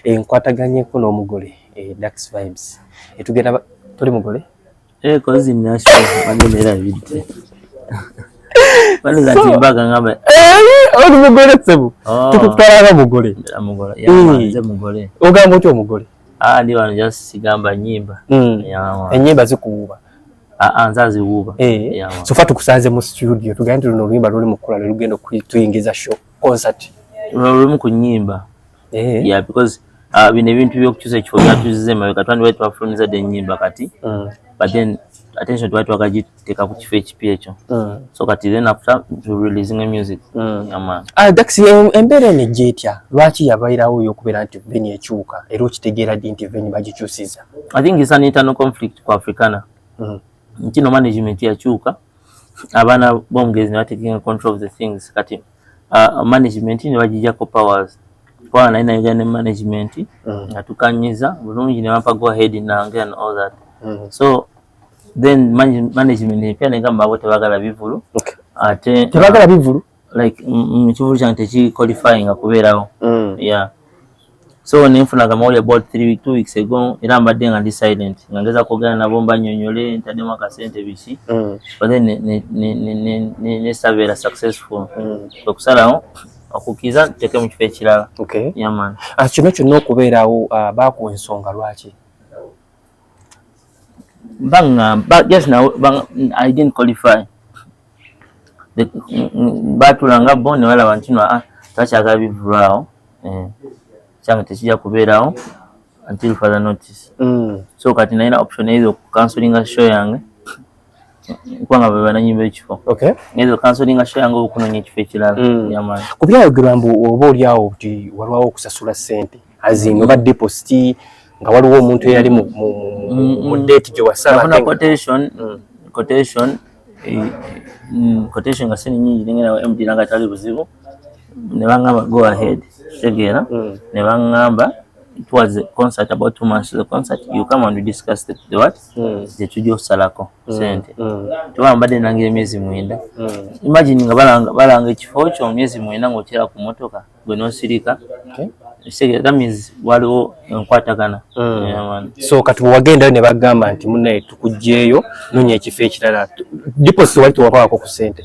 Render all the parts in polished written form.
Nkwataganyeko n'omugole, Dax Vibes. Tugenda toli mugole? Kozi nasho bagenda bidde. Bano zati mbaga ngamba. Oli mugole, ssebo. Oh. Tukutwala nga mugole. Mugole. Yeah, nze mugole. Ogamba otya omugole? Ah, ndi wano just sigamba nyimba. Yeah. Ennyimba zikuwuuba? Ah, ah, nze aziwuuba. Yeah, man. So fa tukusanze mu studio, tugambe nti luno oluyimba luli mu kukola lwe lugenda okutuyingiza show concert? Lumu ku nnyimba. Yeah, because bino ebintu by'okukyusa ekifo byatuziza emabega. Twandibadde twafulumiza dda ennyimba kati. But then attention twali twakagiteeka ku kifo ekipya ekyo. So kati then after to releasing a music. Yeah, man. Ah, Dax, embeera eno ejja etya? Lwaki yabairawo ey'okubeera nti venue ekyuka, era okitegeera ddi nti venue bagikyusiza? I think it's an internal conflict ku Africana. Nti no management yakyuka, abaana b'omugenzi ne batakinga control of the things. Kati management ne bagijjako powers, kubanga naye nayogera ne management nga tukanyiza bulungi, ne bampa go ahead nange and all that. So then management empya negamba abo tebagala bivulu. Ate Tebagala bivulu? Like ekivulu kyange tekiqualifyinga kubeerawo. Yeah, so nenfunaga amawulire about 3, 2 weeks ago, era mbadde nga ndi silent nga ngeza kwogera nabo mbanyonyole ntaddemu akasente biki. But then nesabeera successful. Okusalawo okukkiriza nteeke mu kifo ekirala. Yeah, man. Ah, kino kyonna okubeerawo, baakuwa ensonga lwaki? Baŋŋamba just now I didn't qualify. Baatulanga bo ne balaba nti no, ah, takyagala bivulu awo. Kyange tekijja kubeerawo until further notice. So kati nalina option either okucancelinga show yange, kubanga be bananyimba ekifo. Either ocancelinga show yange oba okunoonya ekifo ekirala. Yeah, man. Ku byayogerwa mbu oba oliawo nti walwawo okusasula ssente azin oba deposit, nga waliwo omuntu eyali mu date gye wasaba. Nafuna quotation, quotation, quotation nga sente nyingi, nengenda MD nanga tali buzibu, ne baŋŋamba go ahead, kitegeera? Ne baŋŋamba towards the concert, about 2 months to the concert, you come and we discuss the what, tetujja okusalako sente. Tuba mbadde nangira emyezi 9. Imagine nga balanga ekifo kyo mu myezi 9 ng'okyera ku motoka gwe n'osirika. Kitegeera, that means waliwo enkwatagana. Yeah, man. So kati bwewagendayo ne bagamba nti munnaye tukuggyeeyo, noonya ekifo ekirala, deposit wali tewapawako ku ssente?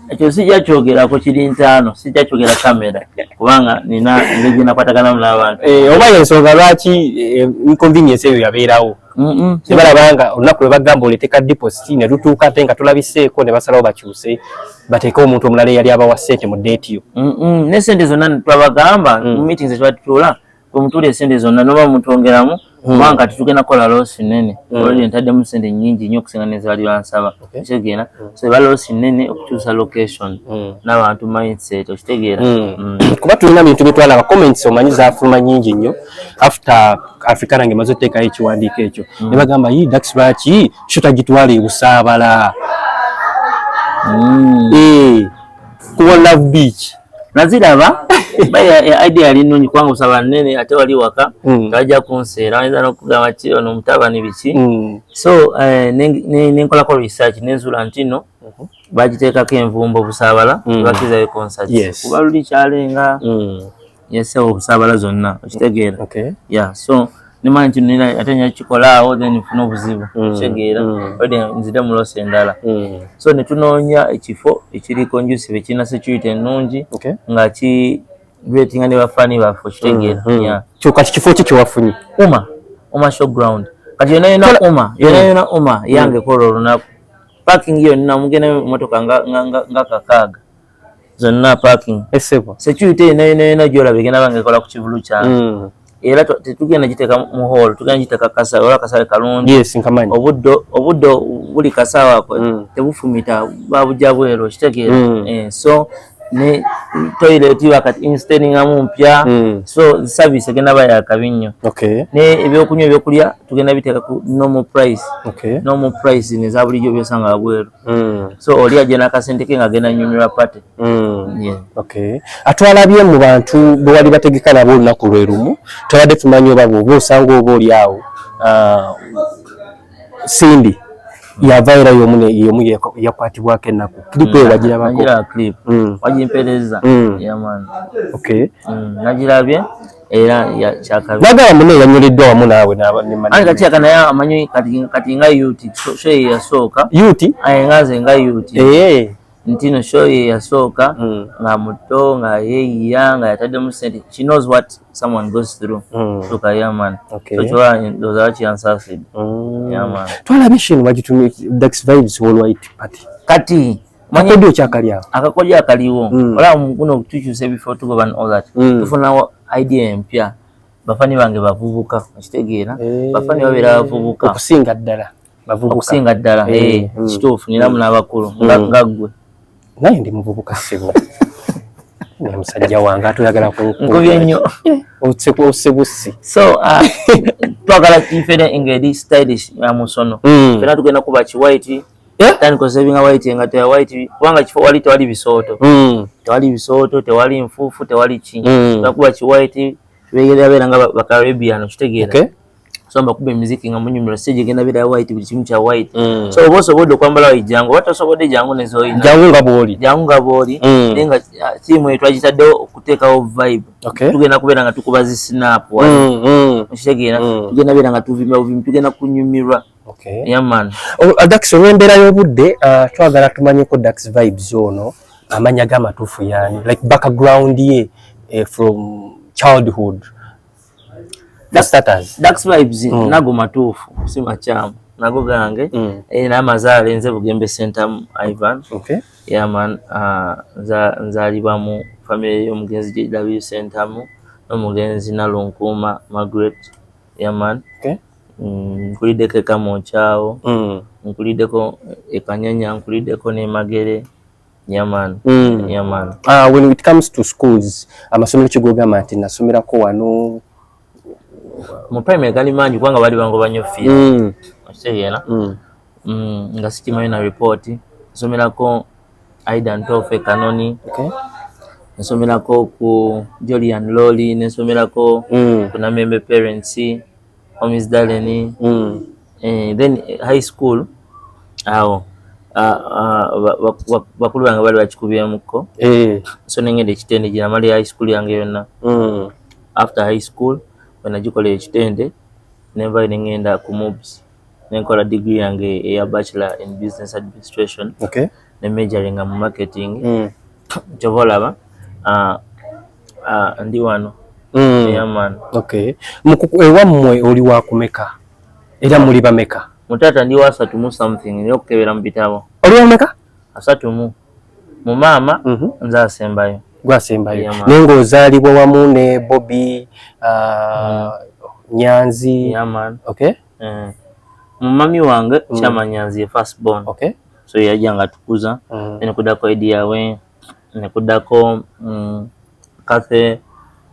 Ekyo sijja kyogerako, kiri ntaano, sijja kyogera kamera kubanga nina engeri gye nakwataganamu n'abantu. Oba yensonga lwaki inconvenience eyo yabeerawo? Ne balaba nga olunaku lwe bagamba oleeteka deposit ne lutuuka ate nga tolabiseeko, ne basalawo bakyuse bateeke omuntu omulala eyali abawa ssente mu date yo. Ne sente zonna twabagamba mu meetings etwatutuula bwe mutuula esente zonna noba mutwongeramu, kubanga kati tugenda kukola loss nene. Already ntaddemu sente nyingi nnyo okusinga nezaali bansaba. Okitegeera? So eba loss nene okukyusa location n'abantu mindset, okitegeera? Kuba tulina bintu byetwalaba, comments omanyi zafuluma nyingi nnyo after Africana ng'emaze oteekayo ekiwandiiko ekyo, ne bagamba, "Yi Dax, lwaki show tagitwala e Busaabala?" Ku One Love Beach. Naziraba idea yali nnungi kubanga Busaabala nnene ate wali waka. Tebajja kunseera, bayinza n'okugamba ki ono mutabani biki. So nenkolako research nenzuula nti no bagiteekako envumbo Busaabala, bakkirizayo concert kuba luli kyalenga yesewo Obusaabala zonna, okitegeera? Yeah, so nimanya nti nina ate nya kikola awo, then nfuna obuzibu, okitegeera? Already nzire mu loss endala. So ne tunoonya ekifo ekiri conducive, ekirina security ennungi, nga ki ratinga ne bafaani baffe, okitegeera? Yeah. Kyokka kifo ki kyewafunye? Uma Showground. Kati yonna yonna Uma, yonna yonna Uma yange kola olunaku, parking yonna mugenda emotoka nga 6 zonna parking. Esebo. Security yonna yonna yonna gyolaba egenda bange ekola ku kivulu kyange. Era tetugenda giteeka mu hall, tugenda giteeka kasaawe, ola kasaawe kalungi. Yes, nkamanyi. Obuddo buli kasaawe ako tebufumita, babujja bweru, okitegeera? So ne toilet wakati installingamu mpya. So service egenda ba yakabi nnyo. Ne ebyokunywa, ebyokulya tugenda biteeka ku normal price. Normal price neza bulijjo byosanga wabweru. So oli ajja n'akasente ke ng'agenda nyumirwa party. Yeah. Okay. Atwalabye mu bantu bwe wali bategeka nabo olunaku lwe lumu, twabadde tumanyi oba bw'oba osanga oba oli awo, Cindy yava era y'omu yakwatibwako ennaku, clip eyo wagirabako? Nagiraba clip. Wagimpereza. Yeah, man. Nagirabye. Era kyakabi. Nagamba munne yanyoleddwa wamu naawe Ani kati aka naye amanyi kati nga youth show ye yasooka. Youth? Aye nga nze nga youth. Nti no show ye yasooka nga muto, nga yeeyiya, nga yataddemu ssente. She knows what someone goes through. Tuka, yeah man. So kyoba ndowooza bakiyansaasidde. Yeah man. Twalabye shino bagitumye Dax Vibes Worldwide Party. Kati Akakodyo kyakali awo. Akakodyo akaliwo. Olaba mukuno tukyusa ebifo, tugoba and all that. Tufuna idea empya. Bafani bange bavubuka, okitegeera? Bafani babeera bavubuka. Okusinga ddala bavubuka. Okusinga ddala, kituufu, ninamu n'abakulu nga ggwe. Naye ndi muvubuka ssebo. Naye musajja wange ate oyagala Nkubye nnyo. Ose bussi. So twagala ifere engeri stylish ya musono. Fena tugenda kuba ki white. Tandika osevinga white, engatto ya white, kubanga kifo wali tewali bisooto. Tewali bisooto, tewali nfuufu, tewali ki. Twakuba ki white, tubeera beera nga ba Caribbean, okitegeera? So mbakuba emiziki nga munyumirwa, stage egenda beera ya white, buli kimu kya white. So oba osobodde okwambala white jangu, oba tosobodde jangu nezoyina. Jangu nga bw'oli. Jangu nga bw'oli. Naye nga tiimu eyo twagitaddewo okuteekawo vibe. Tugenda kubeera nga tukuba zi snap wali. Okitegeera? Tugenda beera nga tuvimba buvimbi, tugenda kunyumirwa. Yeah man. Dax, olw'embeera y'obudde, twagala tumanyeko Dax Vibes ono amannya ge amatuufu yaani, like background ye, from childhood for starters. Dax Vibes nago matuufu, si makyamu, nago gange. N'amazaale nze Bugembe Sentamu Ivan. Yeah man, nzaalibwa mu family y'omugenzi JW Sentamu n'omugenzi Nalunkuuma Margaret. Yeah man. Nkuliddeko e Kamwokyawo, nkuliddeko e Kanyanya, nkuliddeko n'e Magere. Yeah man. Yeah man. When it comes to schools, amasomero ki g'ogamba nti nasomerako wano? Mu primary gali mangi kubanga bali bangoba nnyo fiira. Okitegeera? Nga sikimanyi na report. Nsomerako Aida Ntofe Kanoni. Nsomerako ku Jolian Loli, nensomerako ku Namembe Parents, Homies Darlene. Then high school awo bakulu bange bali bakikubyemukko. So nengenda ekitende gye namala high school yange yonna. After high school bwe nagikola ekitende, nenvayo nengenda ku MUBS nenkola degree yange eya bachelor in business administration, ne majoringa mu marketing. Kyova olaba ndi wano. Yeah man. Okay. Ewammwe oli wa kumeka? Era muli bameka? Mutaata ndi wa 30 mu something, nina okukebera mu bitabo. Oli wa meka? 30 mu maama. Nze asembayo. Gwasembayo. Yeah, man. Naye ng'ozaalibwa wamu ne Bobby Nyanzi? Yeah man. Mu mami wange Kyama Nyanzi ye first born. So yajja nga tukuza. Nekuddako Eddie Yawe, nekuddako Kathe,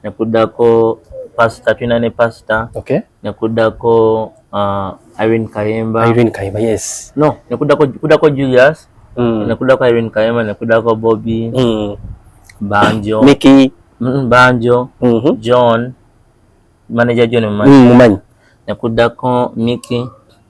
nekuddako Pastor, tulina ne Pastor. Nekuddako Irene Kayemba. Irene Kayemba, yes. No, nekuddako kuddako Julius, nekuddako Irene Kayemba, nekuddako Bobby, Banjo. Mickey. Banjo, John, manager John mumanyi. Mumanyi. Nekuddako Mickey,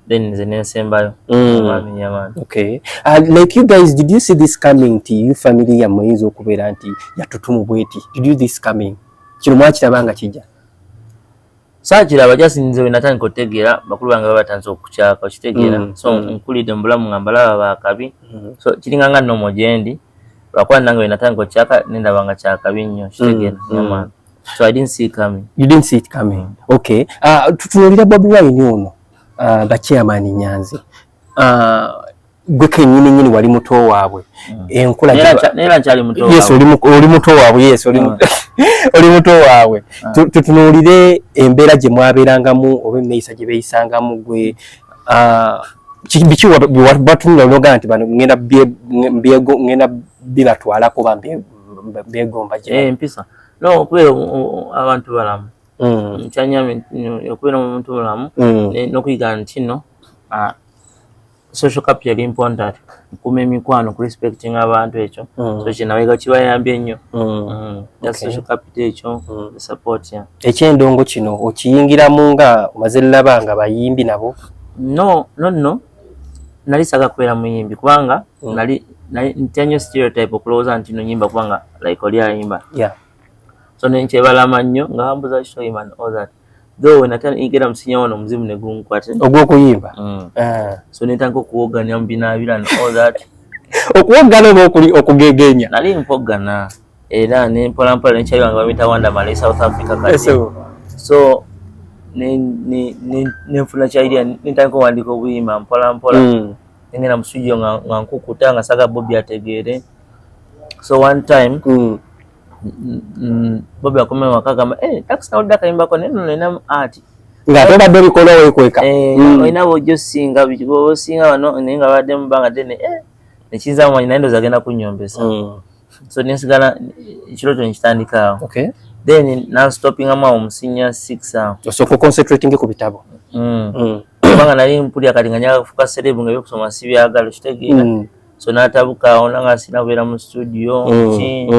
then nze nensembayo. Mwami, yeah man. Okay. Like you guys, did you see this coming to you family yammwe eyinza okubeera nti yatutumu bweti? Did you this coming? Kino mwakiraba nga kijja? Saakiraba, just nze we natandika okutegeera bakulu bange baba batandise okukyaka, okitegeera? So nkulidde mu bulamu nga mbalaba bakabi, so kiringa nga nnomo gyendi, lwakuba nange we natandika okukyaka nendaba nga kyakabi nnyo, okitegeera? Yeah man. So I didn't see it coming. You didn't see it coming. Okay. Tutunuulira Bobi Wine ono, ba chairman Nyanzi. Gwe kennyini nnyini wali muto waabwe. Enkola Naye nkyali muto Yes, waabwe. oli muto waabwe, yes, oli muto waabwe. Tutunuulire embeera gye mwabeerangamu oba enneeyisa gye beeyisangamu gwe, biki batunula n'ogamba nti bano ngenda bibatwalako oba mbyegomba gye bali? Empisa. No, okubeera abantu balamu. Kyanyamye okubeera omuntu mulamu n'okuyiga nti nno social capital important, nkuuma emikwano, ku respecting abantu ekyo. So kinabayiga kibayambye nnyo. Just social capital ekyo, support, yeah. Ekyendongo kino okiyingiramu nga omaze laba nga bayimbi nabo? No, nali saga kubeera muyimbi kubanga nali ntya nnyo stereotype, okulowooza nti no nyimba kubanga like oli ayimba. So nenkyebalama nnyo nga bambuza show and all that, though when natandikira mu senior one, omuzimu ne gunkwata. Ogw'okuyimba? Mm. Ah. So netandika okuwogganira mu binaabira and all that. Okuwoggana oba okugegenya? Nali mpoggana, era ne mpola mpola nekyali wange bamita Wanda Male, South Africa kati. So nenfuna kya idea, nentandika okuwandiika obuyimba mpola mpola. Nengenda mu studio nga nkukuta nga saga Bobby ategeere. So one time Bobby akomye waka, agamba, "Eh, Dax, nawulidde akayimbako, naye nno nina art." Ng'ate obadde obikola weekweka. Eh, olina bwojja osinga biki, bw'oba osinga wano, naye nga badde mu bbanga ddene, nekinza mumanyi, naye ndowooza agenda kunnyombesa. So nensigala ekirooto nekitandika awo. Then nanstopingamu awo mu senior six awo. Osooka oconcentrating ku bitabo. Kubanga nali mpulira kati nga njagala kufuuka celeb, nga ebyokusoma sibyagala, okitegeera? So n'atabuka awo, nanga sina kubeera mu studio ki.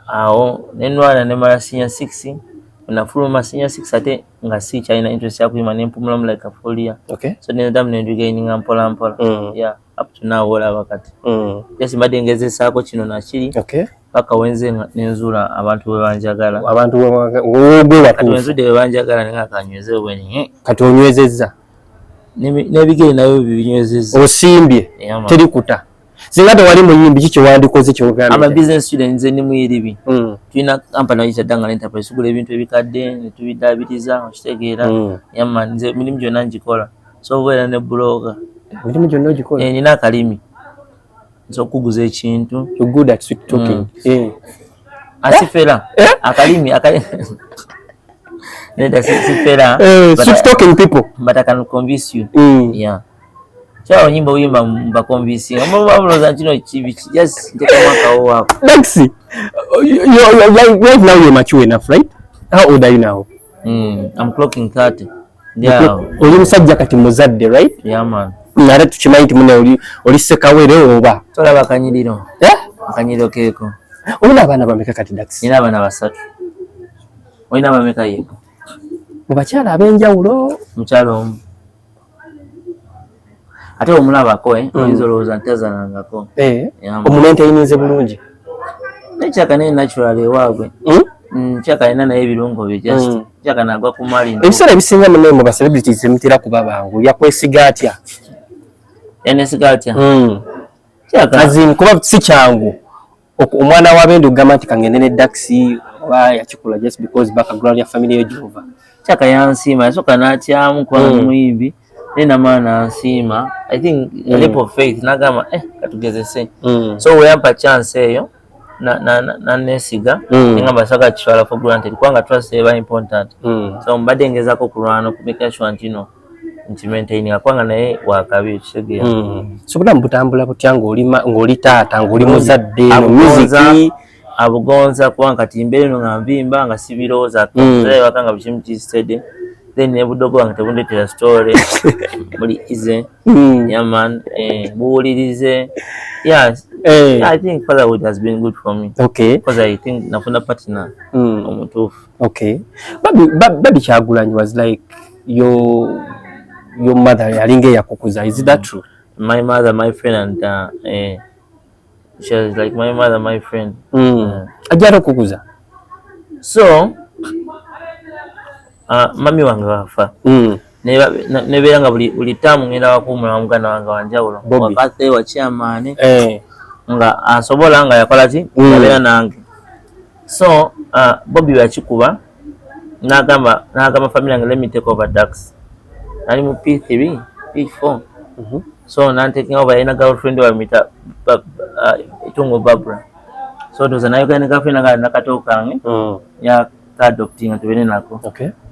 Awo nenwana nemala senior six. Nafuluma senior six, ate nga si kyalina interest yakuyimba, nempumulamu like a full year. So nendamu nenregaininga mpola mpola. Yeah, up to now olaba kati just mbadde ngezesaako kino nakiri paka wenze nenzuula abantu bwe banjagala. Abantu wogwe Kati watuufu. wenzudde bwe banjagala, nenga kanyweze bweni. Kati onywezezza. N'ebigere nabyo bibinywezezza. Osimbye. Yeah, man. Teri kuta. Singa tewali muyimbi, ki kyewandikoze? I'm a Kyogambye? business student, nze ndi muyiribi. Tulina kampani bayita Dangala Enterprise, tugula ebintu ebikadde ne tubidaabiriza, okitegeera? Yeah man, nze emirimu gyonna ngikola, so obeera ne blogger. Emirimu gyonna ogikola? Eh, nina akalimi, nsobola okukuguza ekintu. You're good at sweet talking. Asifera. Eh? Akalimi neda sifera. Eh, but sweet talking people. But I can convince you. Yeah, kyawo nyimba oyimba mbaconvincinga, mulowooza kino kibi, just ntekamu akawo wako. Lexi, right now you're mature enough, right? How old are you now? I'm clocking 30. Yeah. Oli musajja kati muzadde, right? Yeah, man. Ate tukimanyi nti mune oli sekawere oba? Tolaba akanyiriro? Eh? Akanyiriro keeko. Olina abaana bameka kati, Dax? Nina abaana basatu. Olina bameka yego? Mu bakyala ab'enjawulo? Mukyalo omu. Ate omulabako, eh? Oyinza olowooza nti tazalangako. Eh, Yeah, man. omumaintaininze bulungi? Naye kyaka naye natural ewaabwe. Kyaka alina naye ebirungo bye, just kyaka nagwa ku mali. Ebiseera ebisinga mune mu ba celebrities temutera kuba bangu. Yakwesiga atya? Yanesiga atya? Kyaka As in, kuba si kyangu omwana w'abendi okugamba nti kangende ne Dax, oba yakikola just because background ya family yo gyova? Kyaka yansiima, yasooka n'atyamu kubanga muyimbi, naye namala nansiima. I think a leap of faith, nagamba, "Eh, katugezese." So weyampa chance eyo nanesiga, nengamba saga kitwala for granted, kubanga trust eba important. So mbadde ngezaako okulwana okumake sure nti no nti maintaininga, kubanga naye wakabi, kitegeera? So obulamu butambula butya ng'oli taata, ng'oli muzadde mu Abugonza. music? Abugonza, kubanga kati mbeera eno nga nvimba nga sibirowooza ewaka, nga buli kimu kisteady, then ne budogo wange tebundetera story, buli easy. Yeah man, eh, buwulirize, yeah. I think fatherhood has been good for me because I think nafuna partner omutuufu. Okay. Babi Kyagulanyi was like your mother, yalinga eyakukuza. Is that true? My mother, my friend, and she was like my mother, my friend. Ajja ate okukuza? So mami wange wafa, nebeera nga buli taamu ngenda wakuwumula muganda wange wanjawulo. Bobby. Wakate wa chairman nga asobola nga yakola ki, yabeera nange. So Bobby yakikuba nagamba family yange, "Let me take over Dax." Nali mu P3 P4. So nantaking over, yalina girlfriend bamita Itungo Barbara. So ndoza nayogera ne girlfriend nga nakato kange yakaadoptinga tubeere nako.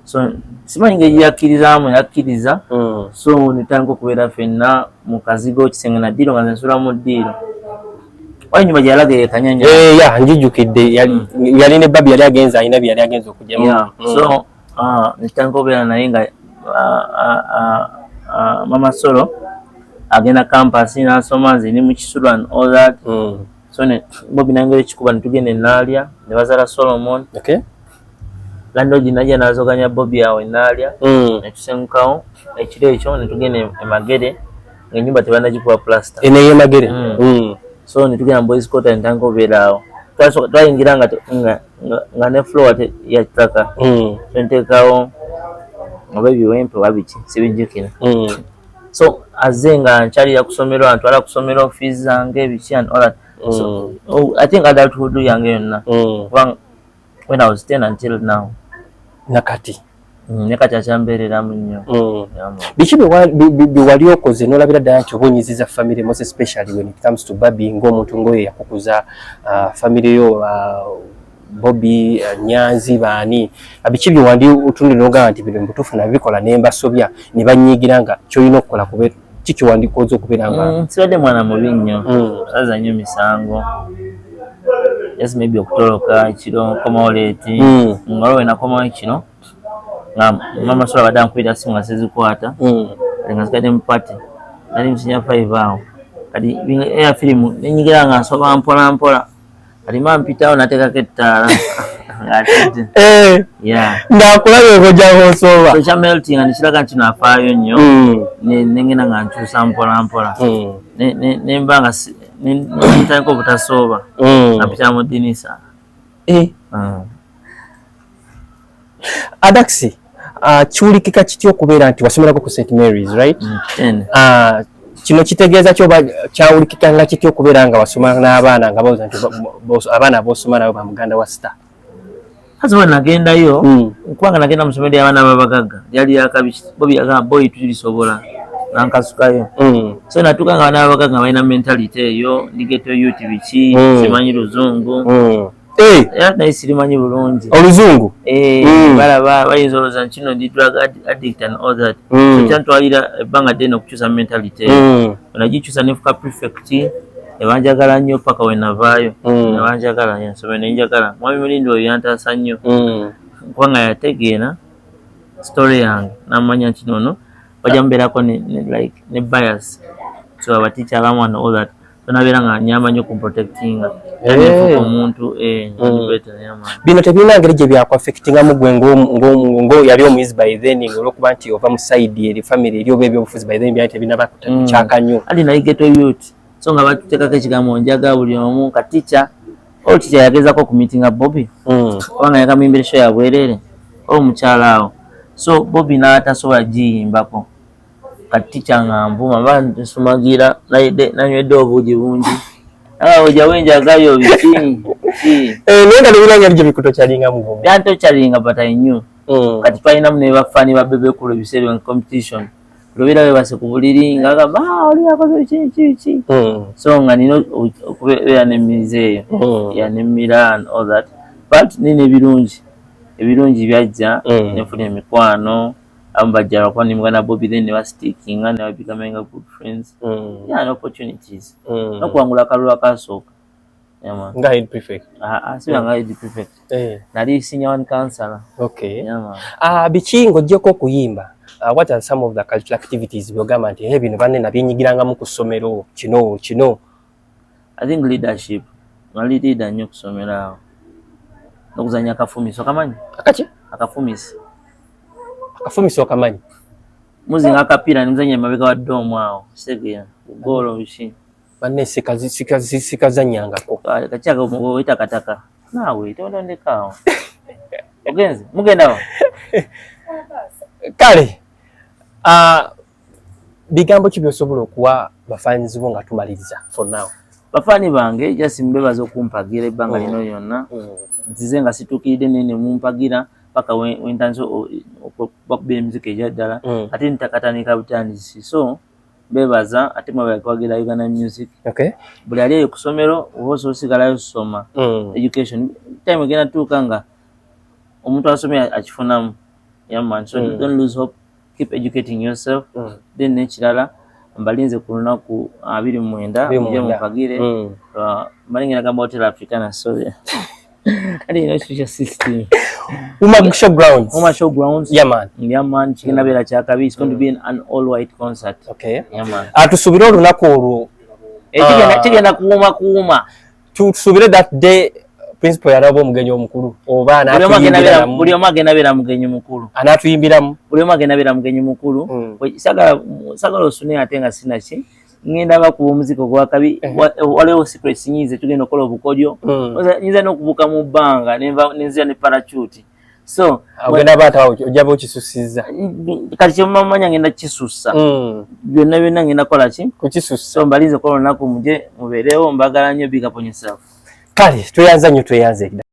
So simanyi ngeri yakkirizaamu, yakkiriza. So netandika okubeera ffenna mu kazigo, kisenge na ddiiro, nga nze nsula mu ddiiro, wali nyumba gyeyalaga ekanyanya. Eh, ya njijjukidde, yali ne Babi, yali agenze, alina bye yali agenze okugyamu. Yeah. So netandika okubeera naye nga Mama Solo agenda campus nasoma, nze ndi mu kisulo and all that. So ne Bobi nangera ekikuba netugenda enaalya ne bazaala Solomon. Landlord najja nazoganya Bobi awo enaalya. Netusengukawo ekiro ekyo netugenda e Magere, ngaenyumba tebanagikuba plaster. Eno ey'emagere? So netugenda mu boys quarter, netandika obeera awo. Twayingira nga Nga ne floor ya ttaka. So nteekawo oba ebiwempe oba biki, sibijjukira. So azze nga nkyalira ku ssomero, antwala ku ssomero, fees zange, biki and all that. So oh, I think adulthood yange yonna, kubanga when I was 10 until now. Nakati? Ne kati akyambeereramu nnyo. Yeah, man. Biki bye wali okoze n'olabira ddala nti oba onyiziza family, most especially when it comes to Barbie, ng'omuntu ng'oyo yakukuza, family yo, Bobby, Nyanzi, baani? Biki bye wandi otunde n'ogamba nti bino mubutuufu nabikola ne mbasobya ne banyiigira, nga kyolina okukola kube ki kyewandikoze okubeera nga Sibadde mwana mubi nnyo. Saza nnyo misango, just maybe okutoloka ekiro, nkomawo late. Nga olwo wenakomawo ekiro nga mama sola badde ankubira simu nga sizikwata. Kati nga nsigadde mu party, nali mu senior five awo. Kati eya firimu nenyigira nga nsoba mpola mpola. Kati ma mpitawo nateekako ettaala ng'atidde. Yeah. Ng'akulabye okojja ng'osooba. So kya melting nga nekiraga nti nafaayo nnyo. Nengenda nga nkyusa mpola mpola. Nemba nga nentandika obutasooba, napitira mu ddinisa. Adaxi, kiwulikika kitya okubeera nti wasomerako ku St Mary's, right? 10. Kino kitegeeza ki oba kyawulikika nga kitya okubeera nga wasoma n'abaana nga bawoza nti abaana b'osoma nabo ba muganda wa star? Kazi bwe nagendayo, kubanga nagenda mu ssomero ly'abaana b'abagagga, lyali lyakabi. Bobi yagamba, "Boyi, tulisobola," nankasukayo. So natuuka nga abaana b'abagagga balina mentality eyo, ndi ghetto youth, biki, simanyi luzungu. Era naye sirimanyi bulungi. Oluzungu? Eh, balaba bayinza olowooza nti kino ndi drug addict and all that. So kyantwalira ebbanga ddene okukyusa mentality eyo. Nagikyusa nefuka prefect, nebanjagala nnyo paka we navaayo. Nebanjagala ensomero, nenjagala mwami Mulindi oyo yantaasa nnyo, kubanga yategeera story yange, namanya nti nono bajja mubeerako like ne bias, so abateacher abamu and all that. So nabeera nga nyamba nnyo kumprotectinga. Nefuuka omuntu better, yeah, man. Bino tebirina ngeri gye byakwaffectingamu gwe ngo yali omuyizi by then, olwokuba nti ova mu side eri family eri oba ebyobufuzi by then byali tebinaba kukyaka nnyo? Ati nali ghetto youth, so nga batuteekako ekigambo njaga buli omu. Ka teacher, olwo teacher yagezaako okumeetinga Bobby, kubanga yakamuyimbira show ya bwereere oba omukyala awo, so Bobby n'atasobola giyimbako. Kati teacher nga nvuma, mba nsumagira, nanywedde obuugi bungi, ojawo enjagayo biki ki. Eh, naye nga tebirina ngeri gye bikutokyalingamu ng'omuntu? Byantokyalinga, but I knew. Kati twalinamu ne bafaani ba Bebe Cool ebiseera ebyo competition, lubeera webase ku buliri nga gamba, "Ah, oli akoze biki biki biki." So nga nina okubeera n'emize eyo ya nemmira and all that, but nina ebirungi, ebirungi byajja. Nenfuna emikwano, abamu bajja lwakuba ndi muganda Bobby, then ne bastickinga ne babecominga good friends. Yeah, and opportunities n'okuwangula akalulu akasooka. Yeah, man. Nga head prefect? Ah, ah, siba nga head prefect. Nali senior one counselor. Yeah, man. Ah, biki ng'oggyeko okuyimba, what are some of the cultural activities byogamba nti, "Hey, bino banne nabyenyigirangamu ku ssomero, kino kino"? I think leadership. Nali leader nnyo ku ssomero awo, n'okuzannya akafumisi, okamanyi? Akaki? Akafumisi. Akafumisi okamanyi? Muzinga akapiira nemuzannya emabega wa dorm awo, kitegeera, goolo biki. Banne sikazannyangako. Kakyaka wetakataka naawe tondondekaawo, ogenze mugendawa. Kale, bigambo ki byosobola okuwa bafaanizi bo nga tumaliriza for now? Bafaani bange, just mbebaza okumpagira ebbanga lino lyonna. Nzize nga situukiridde, naye nemumpagira paka wentandise okubakubira emiziki egyaddala. Ate ntakatandika butandisi, so mbebaza ate mwebale kwagira Uganda music. Buli ali eyo ku ssomero oba osobola osigalayo soma. Education time egenda tuuka nga omuntu asomye akifunamu. Yeah, man. So don't lose hope, keep educating yourself. Then nekirala, mbalinze ku lunaku 29. 29. Muje mumpagire. Mbalingina gamba Hotel Africana, sorry, kati ino social system. Uma Show Grounds. Uma Show Grounds. Yeah, man. Yeah, man, kigenda beera kyakabi. It's going to be an all white concert. Yeah, man. Tusubire olunaku olwo. Eh, kigenda kuwuma kuwuma. Tusubire that day principal yalaba omugenyi omukulu oba Buli omu agenda beera, buli omu agenda beera mugenyi mukulu. Anaatuyimbiramu. Buli omu agenda beera mugenyi mukulu. Sagala osune ate nga sinaki. Ngenda bakuba omuziki ogwakabi. Waliwo secrets nyingi tugenda okukola obukodyo. Nyinza n'okubuuka mu bbanga nenzira ne parachute. So ogenda baata ojja okisusiza. Kati kyemumanya ngenda kisussa. Byonna byonna ngenda kukola ki? Kukisussa. So mbalinze kola olunaku, muje mubeerewo. Mbagala nnyo, big up on yourself. Kale tweyanza nnyo, tweyanze.